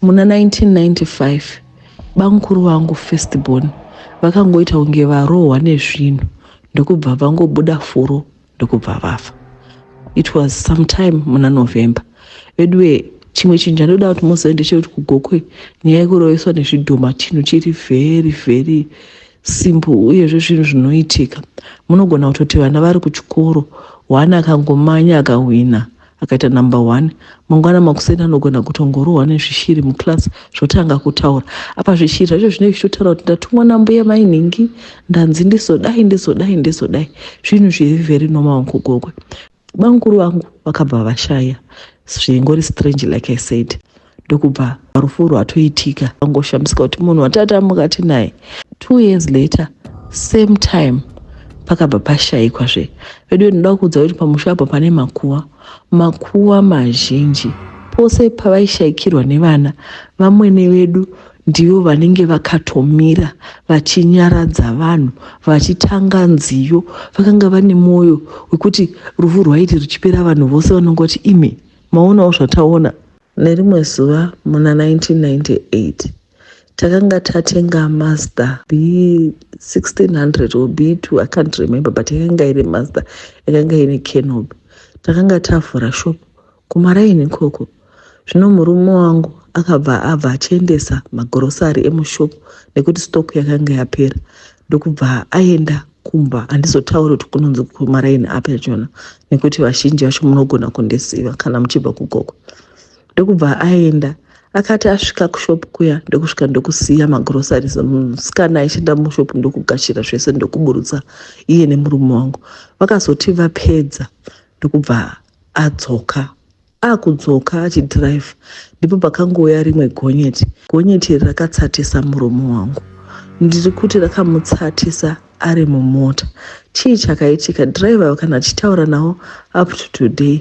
Muna 1995 bamukuru vangu first born vakangoita kunge varohwa nezvinhu, ndokubva vangobuda furo, ndokubva vafa. It was sometime muna November. Veduwe, chimwe chinhu chandoda kuti muzive ndechekuti kuGokwe nyaya yekuroveswa nezvidhoma chinhu chiri very very simple, uyezve zvinhu zvinoitika. Munogona kutoti vana vari kuchikoro, one akangomanya, akahwina, akaita number one, mangwana makuseni anogona kutongorohwa nezvishiri muclass, zvotanga kutaura. Apa zvishiri zvacho zvinenge zvichitotaura kuti, "Ndatumwa nambuya mainhingi, ndanzi ndizodai, ndizodai, ndizodai." Zvinhu zviri very normal kuGokwe. Bamukuru vangu vakabva vashaya zvingori strange, like I said, ndokubva rufu rwatoitika. Vangoshamisika kuti munhu watata mukati naye. 2 years later, same time, pakabva pashayikwazve. Vedu, ndinoda kuudza kuti pamusha apo pane makuva, makuva mazhinji. Pose pavaishayikirwa nevana, vamwene vedu ndivo vanenge vakatomira vachinyaradza vanhu, vachitanga nziyo. Vakanga vane mwoyo wekuti rufu rwaiti ruchipera, vanhu vose vanongoti, "Imi maonawo zvataona." Nerimwe zuva muna 1998 takanga tatenga Mazda B1600 or B2, I can't remember, but yakanga iri Mazda yakanga ine canopy. Takanga tavhura shop kumaraini ikoko. Zvino murume wangu akabva abva achiendesa magrocery emushop nekuti stock yakanga yapera, ndokubva aenda kumba. Handizotauri kuti kunonzi kumaraini api achona nekuti vazhinji vacho munogona kundiziva kana muchibva kuGokwe. Ndokubva aenda, akati asvika kushop kuya, ndokusvika ndokusiya magroceries. Musikana aishanda mushop ndokugashira zvese, ndokuburutsa iye nemurume wangu. Vakazoti vapedza, ndokubva adzoka. Akudzoka achidhiraivha, ndipo pakangouya rimwe gonyeti. Gonyeti iri rakatsatisa murume wangu. Ndiri kuti rakamutsatisa ari mumota. Chii chakaitika? Dhiraivha kana achitaura navo up to today,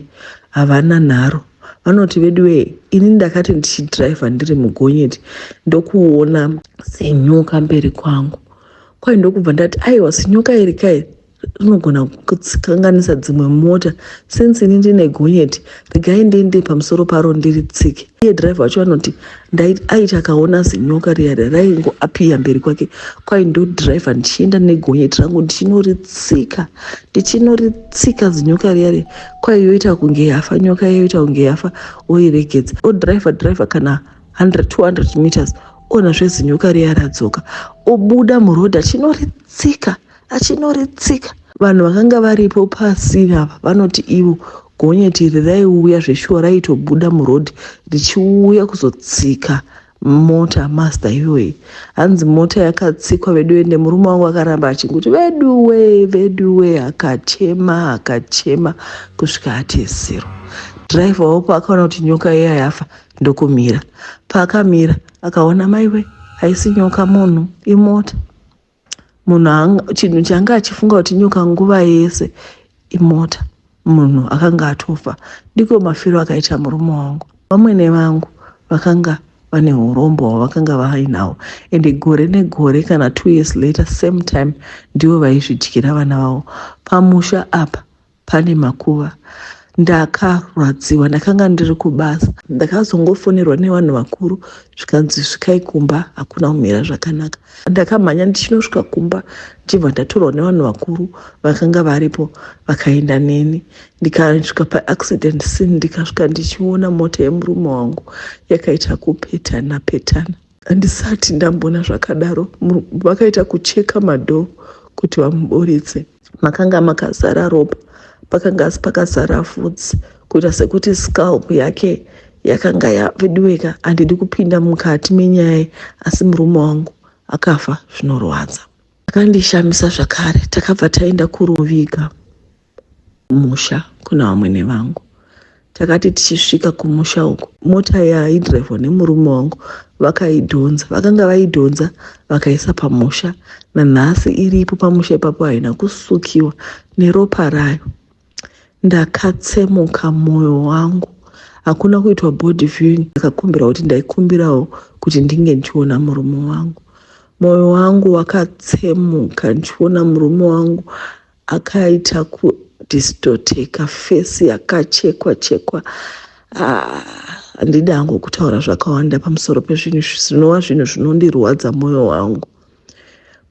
havana nharo. Vanoti, "Veduwe, ini ndakati ndichidhiraivha ndiri mugonyeti, ndokuona zinyoka mberi kwangu kwai. Ndokubva ndati, aiwa, zinyoka iri kai rinogona kukanganisa dzimwe mota. Since ini ndine gonyeti, regai ndiende pamusoro paro ndiritsike." Iye dhiraivha wacho anoti aiti akaona zinyoka riya raingoapiya mberi kwake, kwai, "Ndodhiraivha ndichienda negonyeti rangu, ndichinoritsika, ndichinoritsika zinyoka riya riya." Kwai yoita kunge yafa nyoka, yoita kunge yafa, oiregedza. Odhiraivha dhiraivha kana 100 200 meters, onazve zinyoka riya radzoka. Obuda murodhi achinoritsika, achinoritsika. Vanhu vakanga varipo pasini apa vanoti ivo gonyeti iri raiuya zveshuwa, raitobuda murodhi richiuya kuzotsika mota Mazda iyoyi. Hanzi mota yakatsikwa veduwe, nemurume wangu akaramba achingoti, "Veduwe, veduwe." Akachema, akachema kusvika ati zero. Dhiraivha wapo akaona kuti nyoka iya yafa, ndokumira. Paakamira akaona, maiwe, haisi nyoka, munhu, imota. Munhu, chinhu changa achifunga kuti nyoka nguva yese, imota, munhu akanga atofa. Ndiko mafiro akaita murume wangu. Vamwene vangu vakanga vane urombo hwavakanga vainahwo, ende gore negore kana 2 years later, same time, ndivo vaizvidyira vana vavo. Pamusha apa pane makuva. Ndakarwadziwa. Ndakanga ndiri kubasa, ndakazongofonerwa nevanhu vakuru, zvikanzi, "Svikai kumba, hakuna kumira zvakanaka." Ndakamhanya ndichinosvika kumba, ndichibva ndatorwa nevanhu vakuru vakanga varipo, vakaenda neni. Ndikasvika paaccident scene, ndikasvika ndichiona mota yemurume wangu yakaita kupetana petana. Handisati ndambona zvakadaro. Vakaita kucheka madoor kuti vamuburitse. Makanga makazara ropa, pakanga pakazara vhudzi, kuita sekuti scalp yake yakanga yaveduweka. Handidi kupinda mukati menyaya, asi murume wangu akafa zvinorwadza. Akandishamisa zvakare, takabva taenda kuroviga musha kuna vamwene vangu. Takati tichisvika kumusha uku, mota yaidhiraivhwa nemurume wangu vakaidhonza. Vakanga vaidhonza, vakaisa pamusha. Nanhasi iripo pamusha ipapo, haina kusukiwa neropa rayo. Ndakatsemuka mwoyo wangu. Hakuna kuitwa body viewing. Ndakakumbira kuti ndaikumbirawo kuti ndinge ndichiona murume wangu. Mwoyo wangu wakatsemuka ndichiona murume wangu akaita kudhistoteka, face yakachekwa chekwa. Ah, Handidi hangu kutaura zvakawanda pamusoro pezvinhu zvinova zvinhu zvinondirwadza mwoyo wangu.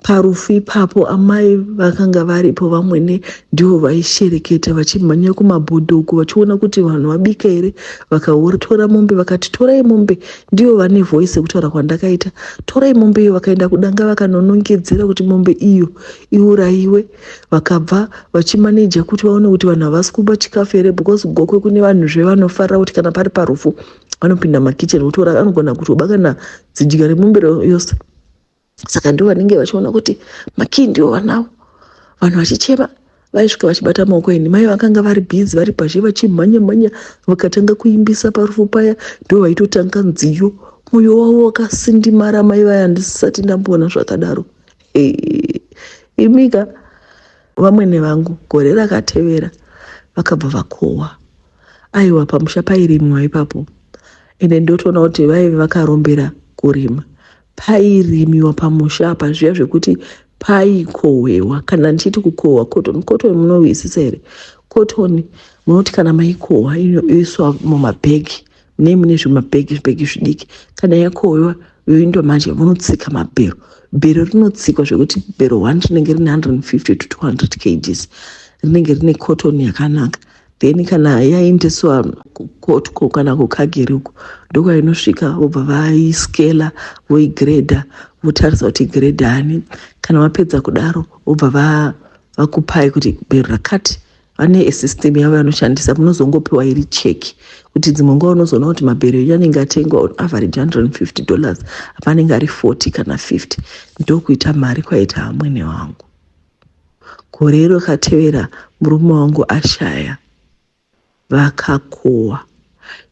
Parufu ipapo amai vakanga varipo vamwene ndivo vaishereketa vachimhanya kumabhodho uko vachiona kuti vanhu vabika here. Vakatora mombe vakati torai mombe, ndivo vane voice yekutaura kwandakaita. Torai mombe iyo, vakaenda kudanga vakanonongedzera kuti mombe iyo iurayiwe. Vakabva vachimaneja kuti vaone kuti vanhu havasi kuba chikafu here because Gokwe kune vanhu zve vanofarira kuti kana pari parufu vanopinda makicheni votora, anogona kutoba kana zidya remombe yose. Saka ndivo vanenge vachiona kuti makii ndivo vanawo. Vanhu vachichema vaisvika vachibata maoko eni. Mai vakanga vari bhizi vari pazhe vachimhanya mhanya, vakatanga kuimbisa parufu paya, ndo vaitotanga nziyo. Mwoyo wavo wakasindimara mai vaya, ndisati ndamboona zvakadaro. Imika vamwene vangu gore rakatevera vakabva vakohwa. Aiwa, pamusha pairimiwa ipapo, ende ndotoona kuti vaive vakarombera kurima. Pairimiwa pamusha apa zviya zvekuti paikohwewa. Kana ndichiti kukohwa cotton, cotton munowisisa here? Cotton munoti kana maikohwa inoiswa mumabhegi, mune mune zvimabhegi zvibhegi zvidiki. Kana yakohwewa yoindwa manje munotsika mabhero. Bhero rinotsikwa zvekuti bhero 1 rinenge rine 150 to 200 kgs, rinenge rine cotton yakanaka. Then kana yaendeswa kuCottco kana kuCargill uko ndokwainosvika, vobva vaiskela, voigredha, votarisa kuti grade ani. Kana vapedza kudaro vobva vakupai kuti bhero rakati. Vane system yavo yanoshandisa, munozongopiwa iri cheki kuti dzimwe nguva unozoona kuti mabhero enyu anenge atengwa on average $150, apa anenge ari 40 kana 50. Ndokuita mari kwaita amwene wangu. Gore rakatevera murume wangu ashaya, vakakohwa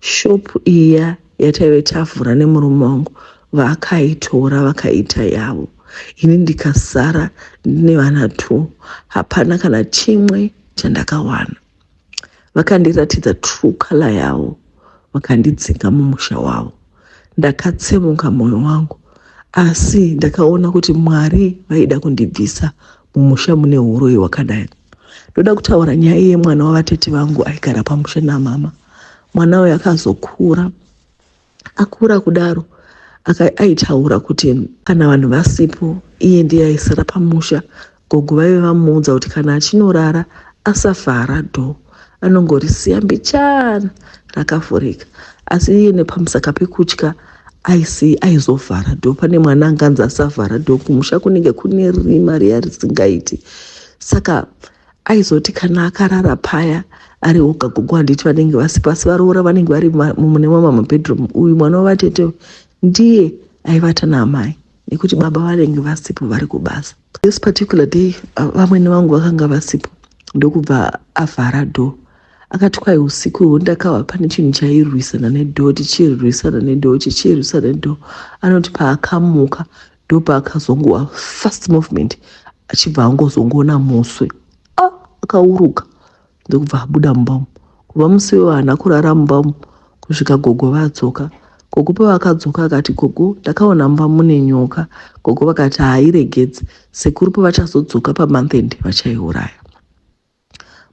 shopu iya yataive tavhura nemurume wangu, vakaitora vakaita yavo. Ini ndikasara ndine vana 2, hapana kana chimwe chandakawana. Vakandiratidza true colour yavo, vakandidzinga mumusha wavo. Ndakatsemuka mwoyo wangu, asi ndakaona kuti Mwari vaida kundibvisa mumusha mune uroyi hwakadai. Ndoda kutaura nyaya yemwana wavatete vangu aigara pamusha namama. Mwana uyu akazokura, akura kudaro aitaura kuti kana vanhu vasipo iye ndiye aisara pamusha. Gogo vaive vamuudza kuti kana achinorara asavhara door, anongorisiya mbichana rakavhurika. Asi iye nepamusaka pekutya aisi aizovhara door. Pane mwana anganzi asavhara door kumusha kunenge kune rima riya risingaiti. Saka aizoti kana akarara paya ari oga, gogo handiti vanenge vasipo, asi varoora vanenge vari mune mamwe mabedroom, uyu mwana wavatete ndiye aivata naamai nekuti baba vanenge vasipo, vari kubasa. This particular day vamwene vangu vakanga vasipo, ndokubva avhara door. Akati kwai usiku ihwo ndakahwa pane chinhu chairwisana nedoor, tichirwisana nedoor, chichirwisana nedoor. Anoti paakamuka ndopaakazongova fast movement, achibva angozongoona muswe. A akauruka ndokubva abuda mumba umu. Kubva musi iwoyo haana kurara mumba umu kusvika gogo vadzoka. Gogo pavakadzoka akati, "Gogo, ndakaona mumba mune nyoka." Gogo vakati, "Hairegedzi, sekuru pavachazodzoka pamonth end vachaiuraya."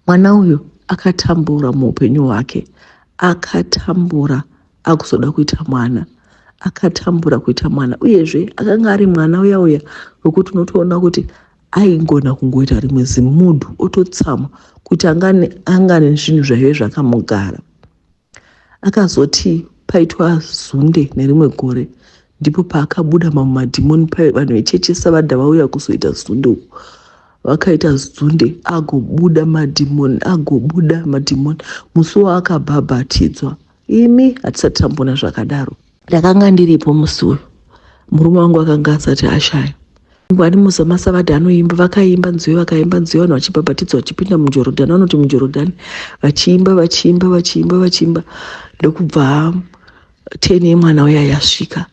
Mwana uyu akatambura muupenyu hwake, akatambura akuzoda kuita mwana, akatambura kuita mwana. Uyezve akanga ari mwana uya uya wekuti unotoona kuti aigona kungoita rimwe zimudhu ototsamwa, kuti anga nezvinhu zvaive zvakamugara. Akazoti paitwa zunde nerimwe gore, ndipo paakabuda mamwe madhimoni. Vanhu vechechi Savadha vauya kuzoita zunde uku, vakaita zunde, agobuda madhimoni, agobuda madhimoni musi waakabhabhatidzwa. Imi, hatisati tamboona zvakadaro. Ndakanga ndiripo musi uyu, murume wangu akanga asati ashaya. Ani muzamasavadha anoimba, vakaimba nziyo, vakaimba nziyo, vanhu vachibhabhatidzwa vachipinda muJorodhani, vanoti muJorodhani, vachiimba, vachiimba, vachiimba, vachiimba, ndokubva turn yemwana uya yasvika.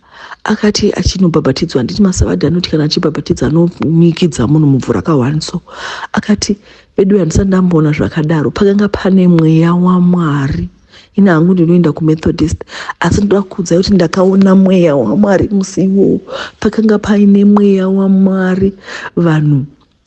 Akati achinobhabhatidzwa, handiti masavadha anoti kana achibhabhatidza anonyikidza munhu mumvura ka1 so. Akati, "Vedu, handisati ndamboona zvakadaro." Pakanga pane mweya waMwari. Ini hangu ndinoenda kuMethodist, asi ndoda kukuudzai kuti ndakaona mweya waMwari musi iwowo. Pakanga paine mweya waMwari, vanhu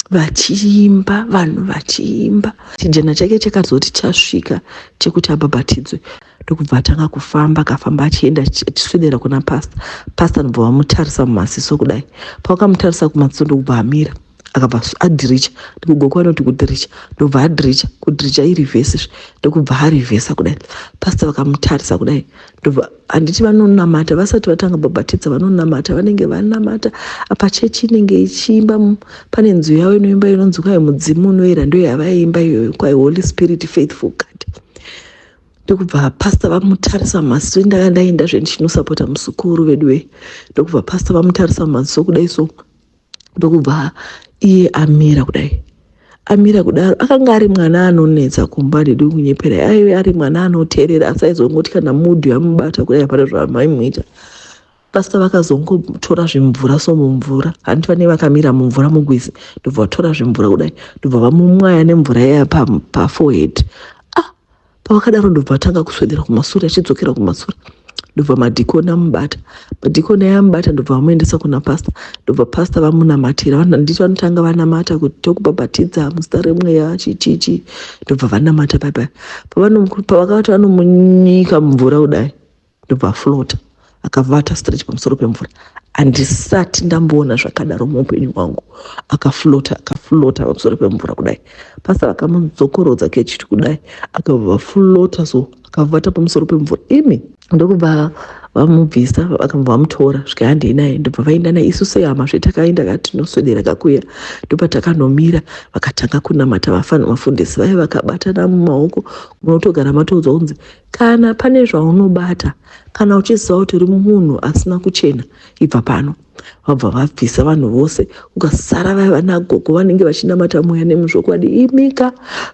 vachiimba, vanhu vachiimba. Chijana chake chakazoti chasvika chekuti abhabhatidzwe. Ndokubva atanga kufamba, akafamba achienda achiswedera kuna pasta. Pasta ndobva vamutarisa mumaziso kudai. Pavakamutarisa kumaziso ndokubva amira. Akabva adhiricha, ndikugoko vanoti kudhiricha, ndobva adhiricha, kudhiricha irivhesi zve, ndokubva arivhesa kudai. Pasta vakamutarisa kudai, ndobva handiti vanonamata vasati vatanga bhabhatidza, vanonamata, vanenge vanamata apa chechi inenge ichiimba, pane nziyo yavo inoimba inonzi kwai mudzimu unoera, ndo yavaiimba iyoyo, kwai Holy Spirit, faithful God. Ndokubva pasta vamutarisa mumaziso. Ndanga ndaenda zve ndichinosapota musukuru veduwe. Ndokubva pasta vamutarisa mumaziso kudai so, ndokubva iye amira kudai. Amira kudaro, akanga ari mwana anonetsa kumba, handidi kunyepera, aive ari mwana anoteerera, asi aizongoti kana mudhu yamubata kudai hapana zvamaimuita. Pasta vakazongotora zvimvura so mumvura, handiti vanenge vakamira mumvura mugwizi, ndobva vatora zvimvura kudai, ndobva vamumwaya nemvura iya paforehead. Ah, pavakadaro ndobva vatanga kuswedera kumasure, achidzokera kumasure, ndobva madhikoni amubata. Madhikoni ayamubata, ndobva vamuendesa kuna pasta, ndobva pasta vamunamatira. Handiti vanotanga vanamata kuti tokubhabhatidza muzita remweya chichichi, ndobva vanamata paipai. Pavakati vanomunyika mumvura kudai, ndobva aflota, akavata straight pamusoro pemvura. Handisati ndamboona zvakadaro muupenyu hwangu. Akaflota, akaflota pamusoro pemvura kudai. Pasta vakamudzokorodza kechiti kudai, akabva flota so, akavata pamusoro pemvura imi. Ndokubva vamubvisa, vakabva vamutora svika handei naye, ndobva vaenda naye. Isu sehama zvetakaenda katinoswedera kakuya, ndopatakanomira, vakatanga kunamata. Vafundisi vaya vakabatana mumaoko. Munotogara matoudzwa kunzi kana pane zvaunobata, kana uchiziva kuti uri munhu asina kuchena, ibva pano. Vabva vabvisa vanhu vose, ukasara vaiva nagogo vanenge vachinamata mweya nemuzvokwadi. Imika,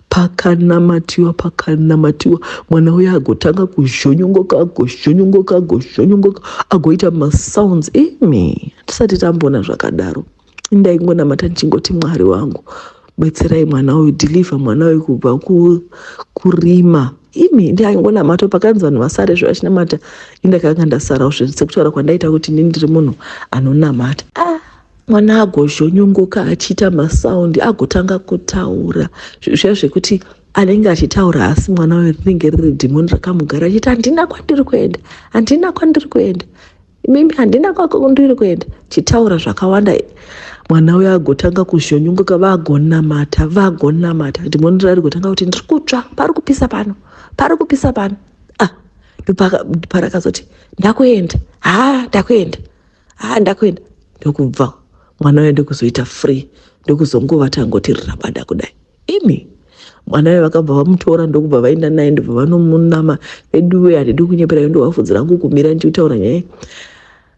pakanamatiwa, pakanamatiwa, mwana uyo agotanga kuzhonyongoka, agozhonyongoka, agozhonyongoka, agoita masounds. Imi, tisati tamboona zvakadaro. Ndaingonamata ndichingoti, "Mwari wangu, betserai mwana uyu, deliver mwana uyu kubva kurima." Imi, ndaingonamata. Pakanzi vanhu vasare zve vachinamata, indakanga ndasarawo zve, sekutaura kwandaita kuti ini ndiri munhu anonamata. Ah, mwana agozhonyongoka achiita masaundi, agotanga kutaura zviya zvekuti anenge achitaura, asi mwana uyu rinenge riri dhimoni rakamugara, achiti, "Handina kwandiri kuenda, handina kwandiri kuenda, mimi handina kwandiri kuenda," chitaura zvakawanda. Mwana uyo agotanga kuzhonyongoka, vagonamata, vagonamata, dhimoni rari gotanga kuti, "Ndiri kutsva, pari kupisa pano, pari kupisa pano." Ah, parakazoti, "Ndakuenda, ha, ndakuenda, ha, ndakuenda," ndokubva mwana uyo ndikuzoita free, ndokuzongova tangoti rabada kudai. Imi, mwana uyo vakabva vamutora, ndokubva vaenda naye, ndobva vanomunama. Veduwe, handidi kunyepera, ndovafudzi rangu kumira ndichitaura nyaya.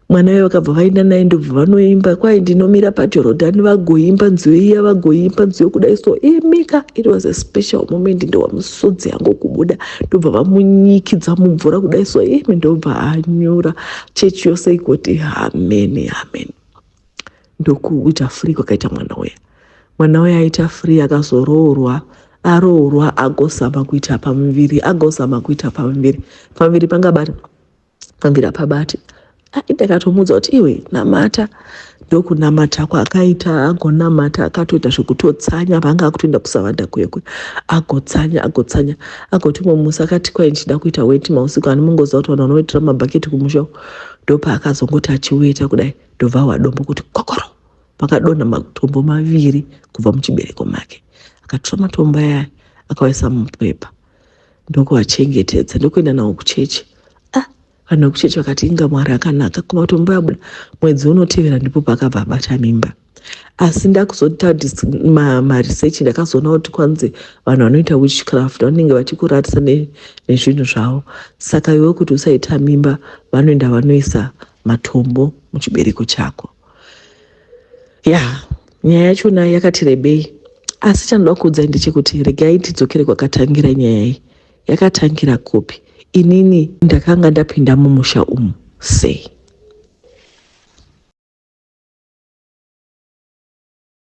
Mwana uyo vakabva vaenda naye, ndobva vanoimba kwai ndinomira paJorodhani, vagoimba nziyo iya, vagoimba nziyo kudai so. Imika, it was a special moment. Ndowamusodzi yangu kubuda. Ndobva vamunyikidza mumvura kudai so. Imi, ndobva anyura, chechi yose igoti, "Ameni, ameni." Ndokuita free kwakaita mwana uya. Mwana uya aita free, akazoroorwa. Aroorwa, agozama kuita pamuviri, agozama kuita pamuviri, pamuviri pangabata, pamuviri apabati. Ndakatomuudza kuti, "Iwe, namata." Ndokunamata kwaakaita, agonamata, akatoita zvekutotsanya. Vanga akutoenda kusavadha kuye kuye, agotsanya, agotsanya, agoti umwe musi akati kwai, "Ndichida kuita weti mausiku." Ani mungoziva kuti vanhu vanoitira mabhaketi kumusha. Ndopaakazongoti achiweta kudai, ndobva wadombo kuti kokoro, pakadonha matombo maviri kubva muchibereko make. Akatora matombo aya, akawaisa mupepa, ndokuachengetedza, ndokuenda nawo kuchechi. Ah, vanhu vekuchechi vakati, "Inga Mwari akanaka, kumatombo abuda." Mwedzi unotevera ndipo paakabva abata mimba. Asi ndakuzoita maresearch, ndakazoona kuti kwanzi vanhu vanoita witchcraft vanenge vachikuratisa nezvinhu zvavo. Saka iwe kuti usaita mimba, vanoenda vanoisa matombo muchibereko chako. Ya, nyaya yachona yakati rebei, asi chanoda kuudzai ndechekuti regai tidzokere kwakatangira nyaya iyi. Yakatangira kupi? Inini ndakanga ndapinda mumusha umu sei?